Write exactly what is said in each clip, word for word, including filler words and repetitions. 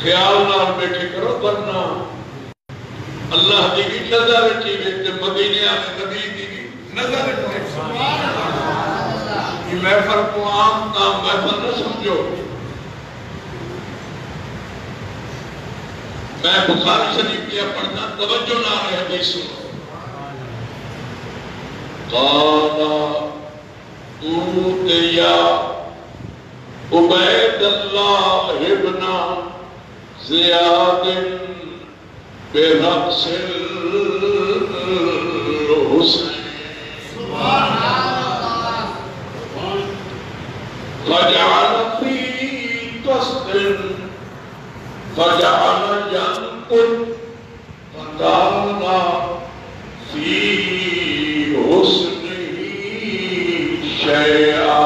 خیال نال ٻیٹھے کرو، ورنہ اللہ دی وی نظر اچ ایوے تے مدینے آلے نبی دی وی نظر اچ ایوے۔ ایں محفل کوں عام تام محفل نہ سمجھو۔ میں بخاری شریف پیا پڑھداں، توجہ نال اے حدیث سنو۔ قال أوتي عبيد الله بن زياد برأس الحسين فجعل في قصد، فجعل ينقد فقال في حسنه شيئا۔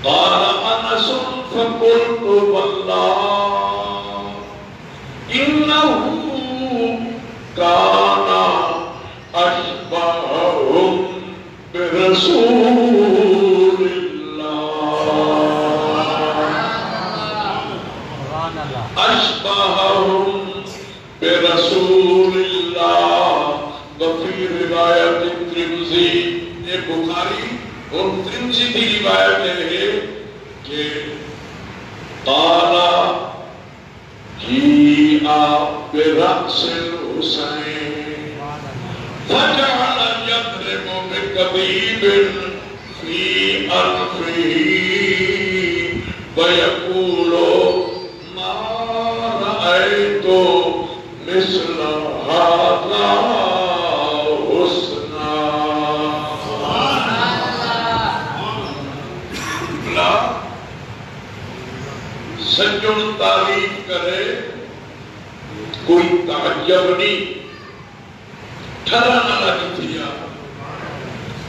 قال أنس فقلت والله إنه كان أشبههم برسول الله، أشبههم برسول الله۔ وفي رواية الترمذي، اے بخاری اور ترمذی دی روایت ہے کہ قال جيء برأس الحسين فجعل يضرب بقضيب في أنفه ويقول ما رأيت مثل هذا حسنا۔ سڄݨ تعریف کرے، کوئی تعجب نی، ٹھرا نہ لڳ تھیا۔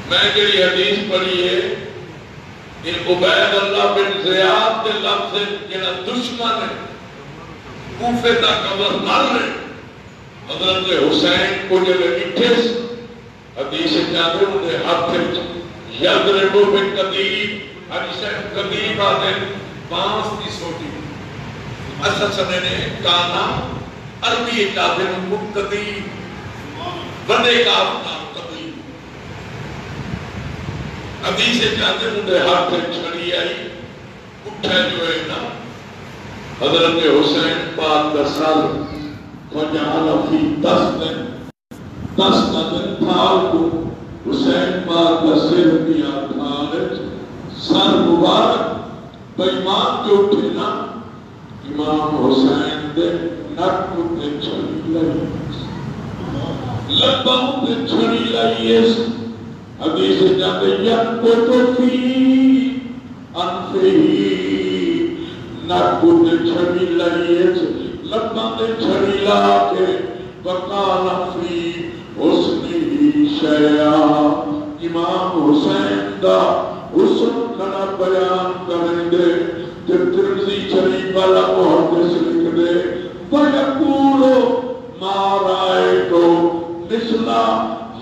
میں جیڑھی حدیث پڑھی ہے، اے عبید اللہ بن زیاد دے لفظ ہن، جیڑھا دشمن ہے، کوفے دا گورنر ہے، حضرت حسین کوں جیڑھے ݙٹھس، حدیث اچ آندے اوندے ہتھ اچ یضرب بقضیب، حاجی صاحب قضیب آندے بانس دی سوٹی۔ اساں سمجھنے کانا، عربی اچ آندے اوکوں قضیب، وݙے کاف نال قضیب۔ حدیث اچ آندے اوندے ہتھ اچ چھڑی آئی، اٹھے جو ہے نا حضرت حسین پاک دا سر، فجعل فی قصد، قصد دے تھال کوں، حسین پاک دا سر پیا تھال اچ، سر مبارک بے ایمان جو اٹھے نا، امام حسین دے نک اتے چھڑی لائی، لباں اتے چھڑی لائی اس۔ حدیث اچ آندے، ینکت فی انفہ، نک اتے چھڑی لائی اچ، لباں تے چھڑی لا کے، وقال فی حسنہ شیئا، امام حسین دا حسن کھڑا بیان کریندے، تے ترمذی شریف والا محدث لکھدے، ویقول ما رأیت مثل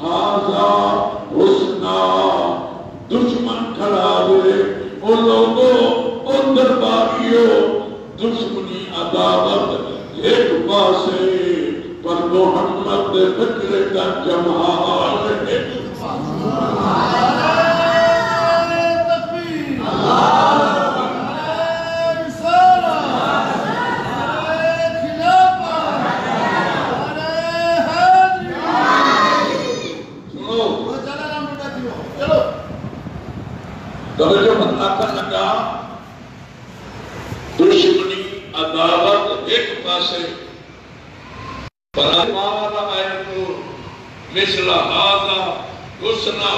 ھذا حسنا۔ دشمن کھڑا ہوئے، او لوگو، او درباریو، دشمنی عداوت ہک پاسے، پر محمد دے فکر دا جمال ہک پاسے۔ سنو۔ توجہ مت آکھن لگا، دشمنی عداوت ہک پاسے، پر ما رأیت مثل ھذا حسنا،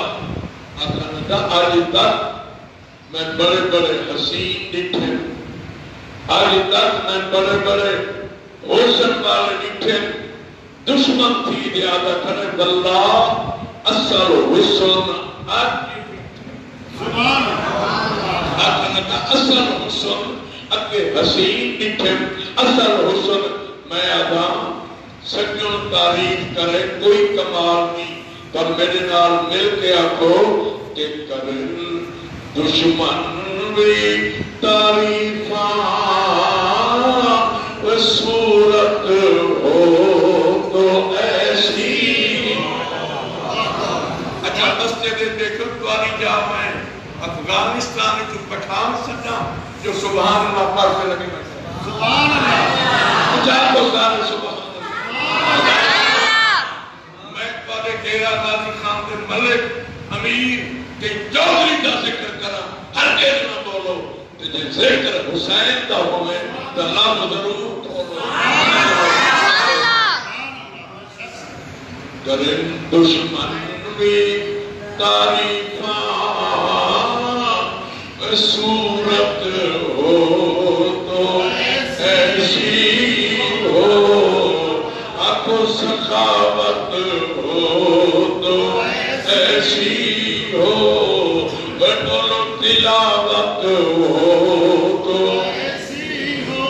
آکھن لگا، اڄ تک میں بڑے بڑے حسین ݙٹھے، اڄ تک میں بڑے بڑے حسن والے ݙٹھے، دشمن تھی تے آہدا کھڑے، واللہ اصل حسن اڄ وی ݙٹھے۔ سبحان اللہ۔ آکھن لگا، اصل حسن اڳے حسین ݙٹھے، اصل حسن میں آہدا سڄݨ تعریف کرے کوئی کمال نی، پر میݙے نال مل کے آکھو کہ کرن دشمن تعریفاں، صورت ہو تو ایسی۔ اچھا، مسجد ݙیکھو، تہاݙی جا میں افغانستان وچ پٹھان سݙاں جو سبحان اللہ پڑھ کے لڳے ونڄے۔ سبحان اللہ۔ اچھا، تو سارے سبحان اللہ۔ میں تہاݙے ڈیرہ غازی خان دے ملک، امیر تے چوہدری دا ذکر کراں، ہرگز نہ بولو، تے جے ذکر حسین دا ہووے تاں لفظ ضرور کھولو۔ کرن دشمن وی تعریفاں، صورت ہو تو ایسی ہو، آکھو سخاوت ہو تو ایسی ہو، بولو تلاوت ہو تو ایسی ہو۔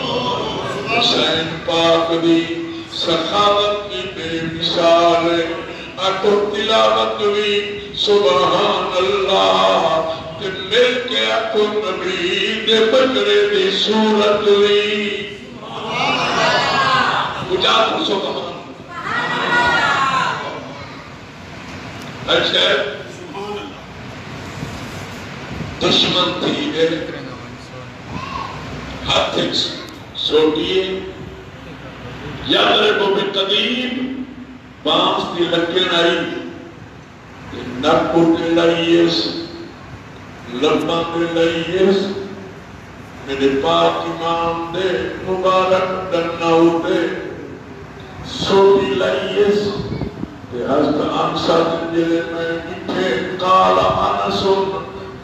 حسین پاک دی سخاوت وی بے مثال ہے، آکھو تلاوت وی سبحان اللہ، تے مل کے آکھو نبی دے بچڑے دی صورت وی۔ اچا آکھو سبحان اللہ۔ اچھا، دشمن تھی ڳئے، ہتھ وچ سوٹی ہے، یضرب بالقدیم، بانس دی لکڑ آئی، تے نک اتے لائی اس، لباں تے لائی اس، میݙے پاک امام دے مبارک ݙناں اتے سوٹی لائی اس، تے حضرت انس آکھدن جیڑھے میں ݙٹھے، قال انس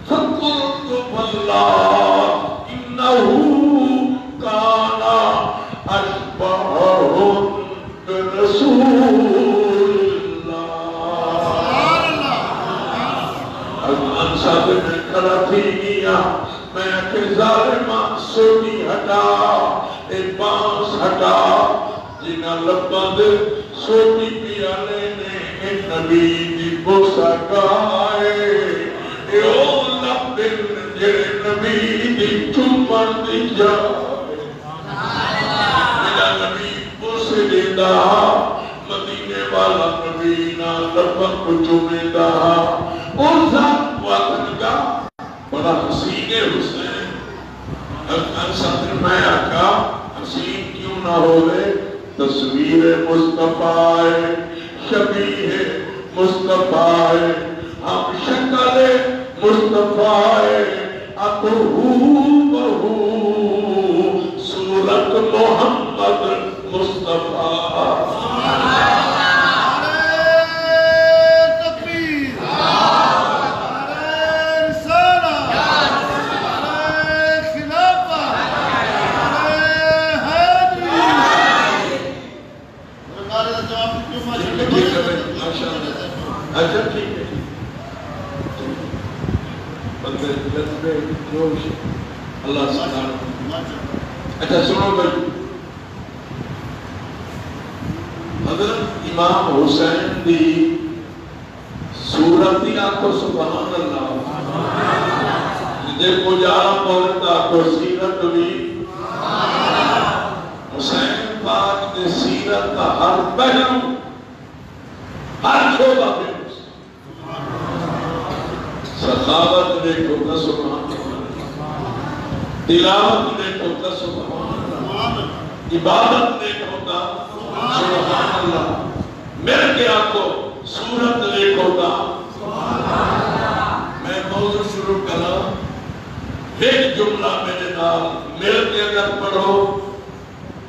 فقلت واللہ انہ کان اشبہہم برسول اللہ۔ حضرت انس آکھدے میں کھڑا تھی ڳیا، میں آکھے ظالما سوٹی ہٹا، اے بانس ہٹا، جنہاں لباں دے سوٹی پیا لیندے، اے نبی دی بوسہ گاہ اے۔ اے او لب ہن جیڑھے نبی دی چمݨ دی جاہ اے۔ میݙا نبی بوسے ݙیندا ہا، مدینے والا نبی نہ لباں کوں چمیدا ہا۔ او ذات پاک دی گاہ۔ بڑا حسین ہے حسین۔ حضرت انس آکھدن میں آکھا، حسین کیوں نہ ہووے، تصویر مصطفیٰ ہے، شبیہ مصطفیٰ ہے، ہم شکل مصطفیٰ ہے، آکھو ہو بہو صورت محمد مصطفیٰ۔ نعرہ تکبیر، نعرہ رسالت، نعرہ خلافت، نعرہ حیدری۔ نعرے دا جواب ݙیو، ماشاءاللہ۔ ٹھیک ہے بھائی، ماشاءاللہ۔ اچھا، ٹھیک ہے، ٹھیک ہے۔ بندے جذبے، جوش، اللہ سبحانہ۔ اچھا، سنو بھائی، حضرت امام حسین دی صورت دی آکھو سبحان اللہ۔ جے پجارا پوے تاں آکھو سیرت وی۔ حسین پاک دے سیرت دا ہر پہلو، ہر شعبہ فیمس۔ سخاوت ݙیکھو تاں سبحان اللہ، تلاوت ݙیکھو تاں سبحان اللہ، عبادت ݙیکھو تاں سبحان اللہ۔ مل کے آکھو، صورت ݙیکھو تاں۔ میں موضوع شروع کراں، ہک جملہ میݙے نال مل کے اگر پڑھو،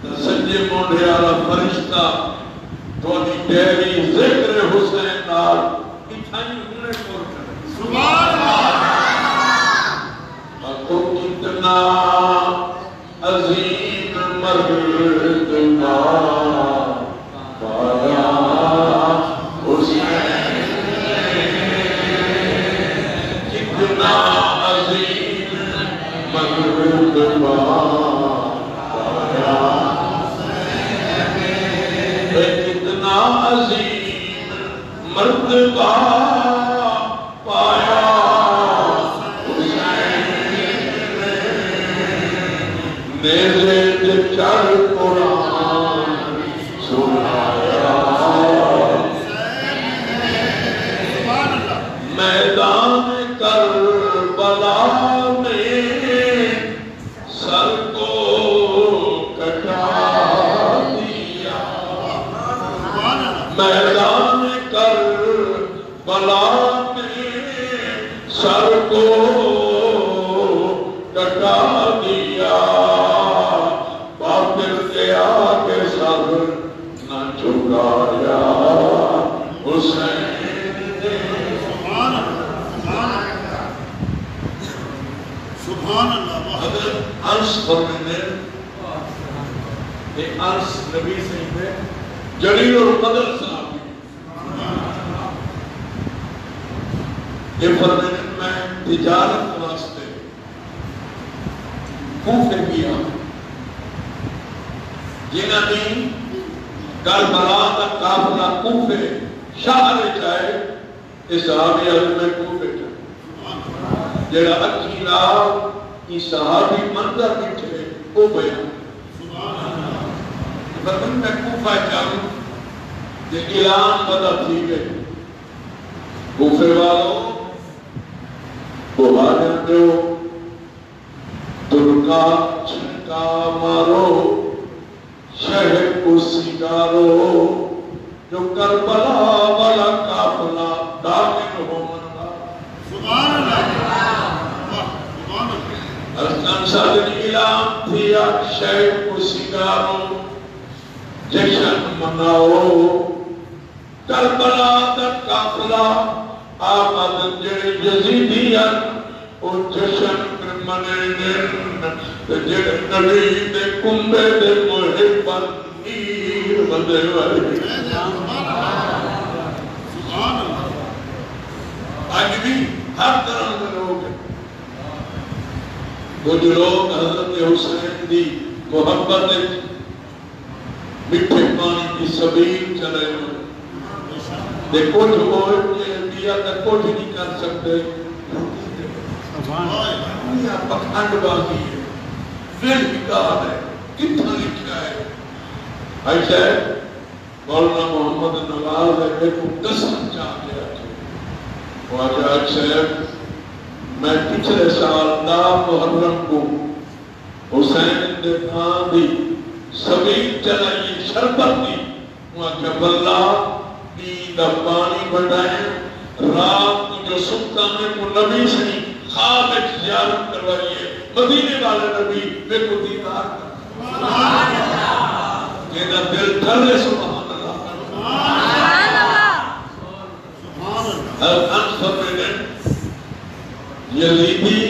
تاں سڄے مونڈھے آلا فرشتہ تہاݙی ڈائری ذکر حسین نال اتھائیں ہݨے پر کرے۔ سبحان اللہ۔ آکھو کتنا عظیم مرتبہ پایا حسین نے، کتنا عظیم مرتبہ پایا حسین نے، کتنا عظیم مرتبہ پایا حسین نے۔ نیزے تے چڑھ قرآن سݨایا۔ میدان کربلا میں سر کو کٹا دیا۔ میدان کربلا میں سر کو کٹا دیا۔ باطل کے آگے سر نہ جھکایا حسین نے۔ سبحان اللہ، سبحان اللہ، سبحان اللہ، واہ۔ حضرت انس فرمیندے، اے انس نبی سئیں دے جلیل القدر صحابی۔ اے فرمیندے، میں تجارت واسطے کوفے ڳیا۔ جنہاں دی کربلا دا قافلہ کوفے شہر وچ آئے، اے صحابی آہدے، میں کوفے چ ہاں۔ جیڑھا اکھیں نال ایں صحابی منظر ݙٹھے، او بیان۔ فرمایا، میں کوفہ چ ہاں تے اعلان پتہ تھی ڳئے، کوفے والو، بہاریاں ݙیو، ترکا چھنکا مارو، شہر کوں سنگارو، جو کربلا والا قافلہ داخل ہووݨ دا۔ سبحان اللہ۔ واہ، سبحان اللہ۔ حضرت انس آہدن اعلان تھیا، شہر کوں سنگارو، جشن مناؤ۔ کربلا دا قافلہ آمد، جیڑھے یزیدی ہن، او جشن پئے منیندن، تے جیڑھے نبی دے کنبے دے محب ہن، نیر ودے ہوئے۔ سبحان اللہ۔ اڄ وی ہر طرح دے لوگ ہن۔ کجھ لوگ حضرت حسین دی محبت وچ مٹھے پاݨی دی سبیل چلے ونڄن۔ تے کجھ او ہن جیڑھے ٻیا تاں کجھ نی کر سڳدے۔ دنیا پکھنڈ بازی ہے، ویل وکال ہے، کتھاں لکھیا ہے؟ بھائی صاحب، مولانا محمد نواز ہے، میکوں قسم چا کے آکھے۔ او آکھیا، حاجی صاحب، میں پچھلے سال ݙاہ محرم کوں حسین دے ناں دی سبیل چلائی شربت دی۔ اوں آکھیا، واللہ، ݙینہہ دا پاݨی ونڈائیں، رات کوں جو ستا، میکوں نبی سئیں خواب وچ زیارت کروائی ہے، مدینے والے نبی میکوں دیدار کر۔ جیندا دل ٹھرے، سبحان اللہ۔ حضرت انس فرمیندن، یزیدی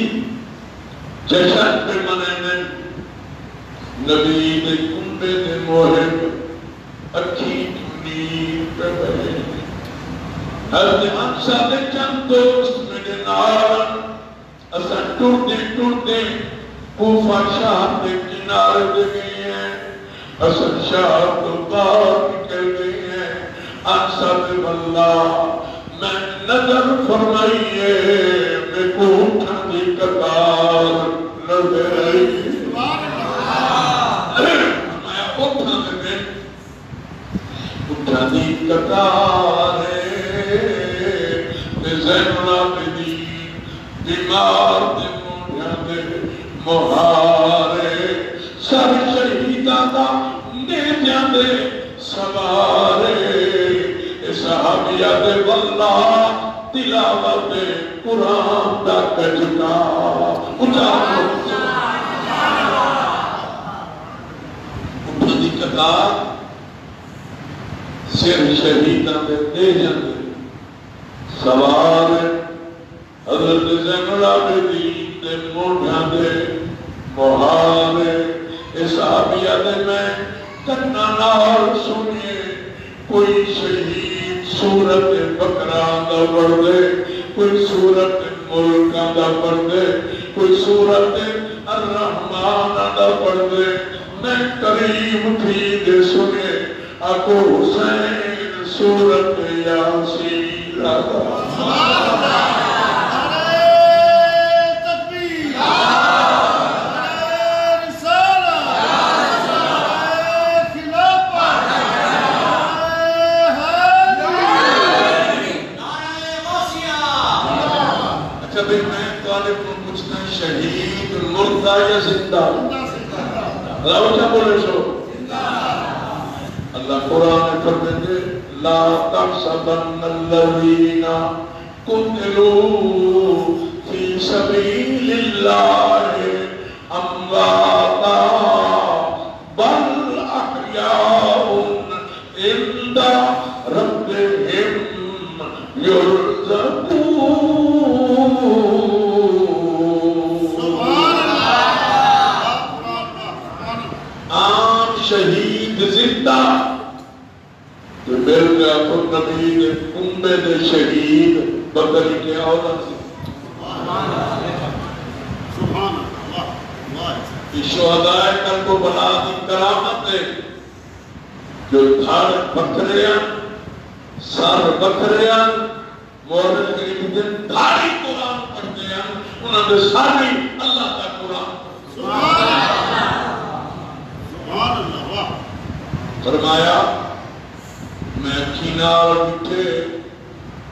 جشن پئے منیندن، نبی دے کنبے دے محب اکھیں توں نیر پئے وہیندن۔ حضرت انس آہدے، چند دوست میݙے نال ہن، اساں ٹردیں ٹردیں کوفہ شہر دے کنارے تے ڳئے ہیں۔ اساں شہر توں ٻاہر نکل ڳئے ہیں۔ انس آہدے، واللہ، میں نظر فرمائی ہے، میکوں اٹھاں دی قطار نظر آئی۔ فرمایا، اٹھاں دے ٻن اٹھاں دی قطار ہے، تے زین العابدین بیمار دے موڈھیاں دے مہار ہے، سر شہیداں دا نیزیاں دے سوار ہے۔ اے صحابی آہدے، واللہ، تلاوت قرآن دا گجکا اچا اٹھاں دی قطار، سر شہیداں دے نیزیاں دے سوار، حضرت زین العابدین دے موڈھیاں دے مہار۔ اے صحابی آہدے، میں کناں نال سݨیے، کوئی شہید سورۃ بقرہ دا پڑھدے، کوئی سورۃ ملک دا پڑھدے، کوئی سورۃ الرحمن دا پڑھدے۔ میں قریب تھی تے سݨیے، آکھو، حسین سورۃ یاسین دا۔ نعرہ تکبیر، نعرہ رسالت۔ پچھدا شہید مردہ یا زندہ؟ ذرا اچا بولے سو۔ اللہ قرآن میں فرمیندے، لا تحسبن الذین قتلوا فی سبیل اللہ امواتا بل احیاء عند ربهم یرزقون۔ عام شہید زندہ تے مل ڳیا تو نبی دے کنبے دے شہید بدل کے اولا سی۔ سبحان اللہ، واہ، واہ۔ یہ شہدائے کربلا دی کرامت ہے جو دھڑ وکھرے ہن، سر وکھرے ہن، مورخین دھاڑی قرآن پڑھدے ہن، انہاں دے سر وی اللہ دا قرآن۔ سبحان اللہ، سبحان اللہ، واہ۔ فرمایا، میں اکھیں نال ݙٹھے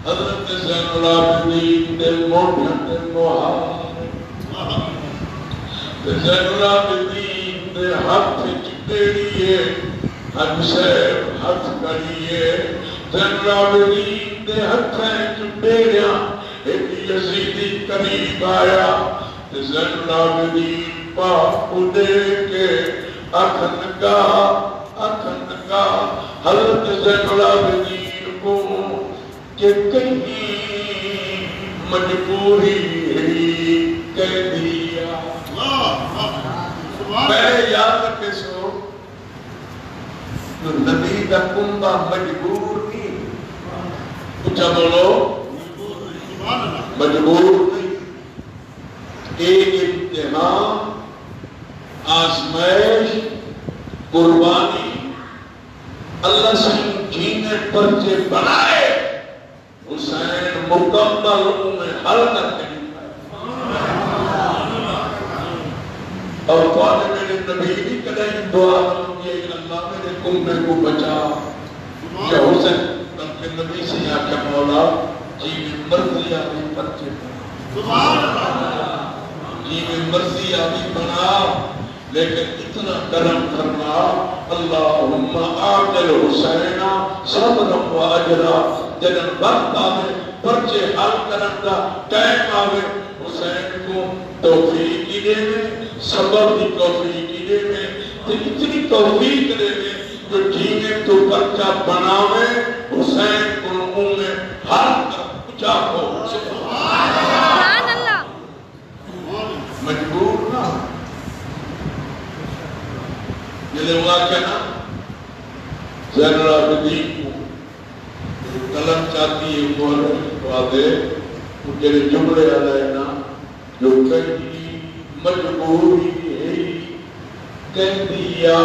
حضرت زین العابدین دے موڈھیاں تے مہار، تے زین العابدین دے ہتھ اچ ٻیڑی ہے، حاجی صاحب ہتھ کڑی ہے، زین العابدین دے ہتھاں اچ ٻیڑیاں، ہک یزیدی قریب آیا، تے زین العابدین پاک کوں ݙیکھ کے آکھن لڳا، آکھن لڳا، حضرت زین العابدین کوں کہ کہیں مجبوری ہئی، قیدی آ۔ پہلے یاد رکھے سو، جو نبی دا کنبہ مجبور نہیں۔ اچا بولو، مجبور نہیں۔ اے امتحان، آزمائش، قربانی، اللہ سئیں جیویں پرچے بݨائے، حسین مکمل اونویں حل کر کے ݙکھائے۔ اور تہاݙے میݙے نبی دی کݙاہیں دعا نہ منگی، اے اللہ میݙے کنبے کوں بچا یا حسین، بلکہ نبی سئیں آکھیا، مولا جیویں مرضی آوی پرچے بݨا۔ سبحان اللہ۔ جیویں مرضی آوی بݨا، لیکن اتنا کرم فرما، اللہم اعجل حسینا صبرا و اجرا۔ جݙݨ وقت آوے، پرچے حل کرݨ دا ٹائم آوے، حسین کوں توفیق ہی ݙیویں، صبر دی توفیق ہی ݙیویں، تے اتنی توفیق ݙیویں جو جیویں توں پرچہ بݨاویں، حسین کوں اونویں حل کر۔ اچا آکھو، سبحان اللہ۔ سبحان اللہ۔ مجبور نہ ہو۔ جیلے وہ آکھیا نا، زین العابدین کوں قلم چاتی ہے، مورخ کو آدھے، وہ جیلے جملے آ جائے نا، جو کہیں مجبوری ہے، قیدی آ،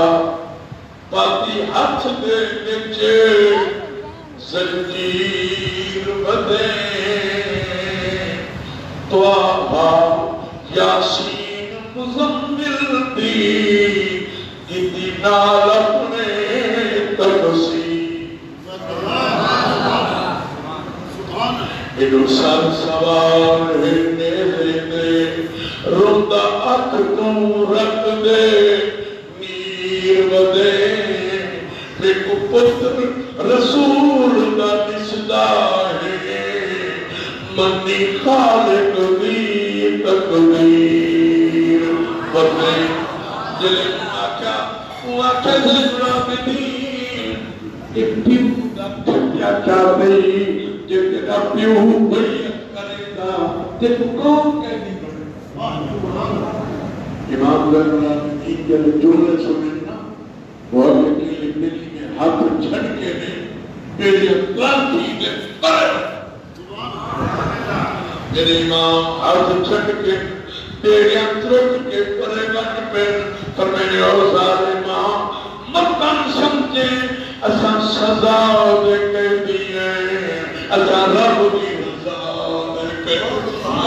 پاتی ہتھ دے وچ زنجیر ٻدھے، طہ، یاسین، مزمل دی، کیتی نال اپݨے تقسیم۔ ایݙو سر سوار ہے نیزے تے، روندا اکھ توں رکدے نیر ودے، میکوں پتر رسول دا ݙسدا ہے، منی خالق دی تقدیر ودے۔ جیلے اوں آکھیا، اوں آکھیا، زین العابدین، اے پیو دا پھٹیا چاتے، جے تیݙا پیو بیعت کریندا، تیکوں کون قیدی بݨیندا؟ امام زین العابدین جیلے جملے سݨن نا، وہ آکھے، جیلے میݙے میں ہتھ چھڈ کے نے، میݙے اطلاع تھی تے پرے۔ میݙے امام ہتھ چھڈ کے، ٻیڑیاں ترٹ کے پرے ونڄ پئن۔ فرمائے، او ظالماں، متاں سمجھیں اساں سزا دے قیدی ہیں، اساں رب دی رضا دے قیدی ہیں۔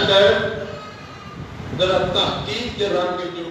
شاعر ذرا تحقیق دے رنگ وچ